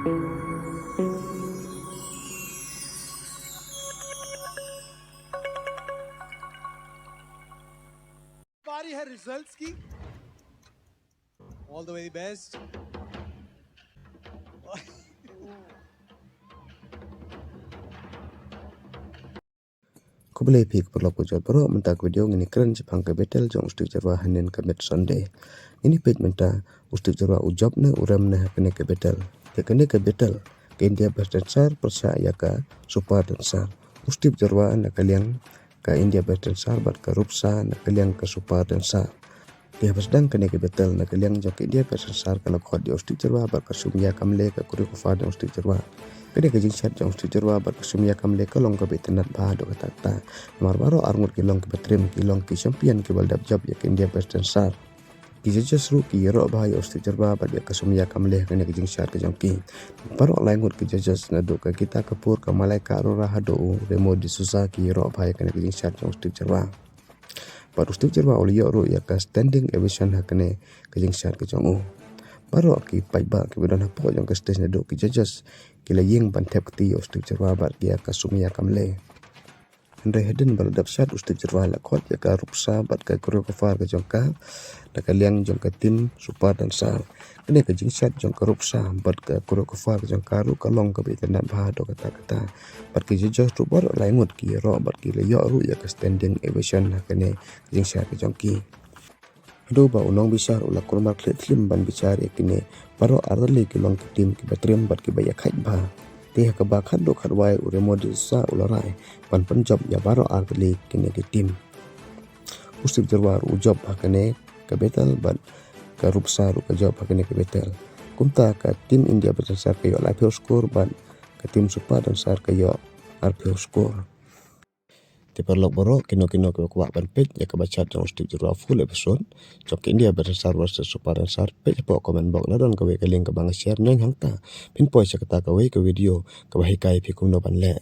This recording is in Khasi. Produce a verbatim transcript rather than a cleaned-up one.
बारी है रिजल्ट्स की। All the very best. Khublei phi ki paralok ki jot baroh, mynta ka video ngin ïa kren shaphang ka battle jong u Stick Jarwa hynnin ka match Sunday. Ngin ïa peit mynta u Stick Jarwa u jop ne u rem ne ha kane ka battle. Te kane ka battle ka India Best Dancer pyrshah ïa ka Super Dancer. U Stick Jarwa na ka liang ka India Best Dancer bad ka Rupsa na ka liang ka Super Dancer. Te haba sdang kane ka battle na ka liang jong ka India Best Dancer ka la khot ïa u Stick Jarwa bad ka Sumia Kamle ka choreographer jong u Stick Jarwa. Kane ka jingshad jong u Stick Jarwa bad ka Sumia Kamle ka long kaba itynnad bha haduh katta katta. Namar baroh arngut ki long kiba trim, ki long ki champion kiba la dep jop ïa ka India Best Dancer. Ki judges ruh ki ïaroh bha ïa u Stick Jarwa bad ïa ka Sumia Kamle ha kane ka jingshad ka jong ki. Baroh lai ngut ki judges naduh ka Geeta Kapoor, ka Malaika Arora haduh u Remo D'Souza ki ïaroh bha ïa kane ka jingshad jong u Stick Jarwa. Bad u Stick Jarwa u la ïoh ruh ïa ka standing ovation ha kane ka jingshad ka jong u. Baroh ki paidbah kiba don hapoh jong ka stage naduh ki judges ki la ïeng ban thep kti ïa u Stick Jarwa bad ïa ka Sumia Kamle. Hynrei hadien ba la dep shad u Stick Jarwa la khot ïa ka Rupsa bad ka choreographer ka jong ka na ka liang jong ka team Super Dancer. Kane ka jingshad jong ka Rupsa bad ka choreographer ka jong ka ruh ka long kaba itynnad bha haduh katta katta. Bad ki judges ruh baroh lai ngut ki ïaroh bad ki la ïoh ruh ïa ka standing ovation ha kane ka jingshad ka jong ki. Haduh ba u nongbishar u la kulmar khlieh thlim ban bishar ïa kine baroh ar tylli ki long ki team kiba trim bad kiba ïakhaid bha. Te ha kaba khatduh khatwai u Remo D'Souza u la rai ban pynjop ïa baroh ar tylli kine ki team. U Stick Jarwa ruh u jop ha kane ka battle bad ka Rupsa ruh ka jop ha kane ka battle. Kumta ka team India Best Dancer ka ïoh laiphew score bad ka team Super Dancer ka ïoh arphew score. Te paralok baroh kino kino kiba kwah ban peit ïa kaba shad jong u Stick Jarwa full episode jong ka India Best Dancer versus Super Dancer, peit hapoh comment box, la don kawei ka link kaba nga share, ñion hangta phin poi sha kata kawei ka video kaba hikai phi kumno ban leh.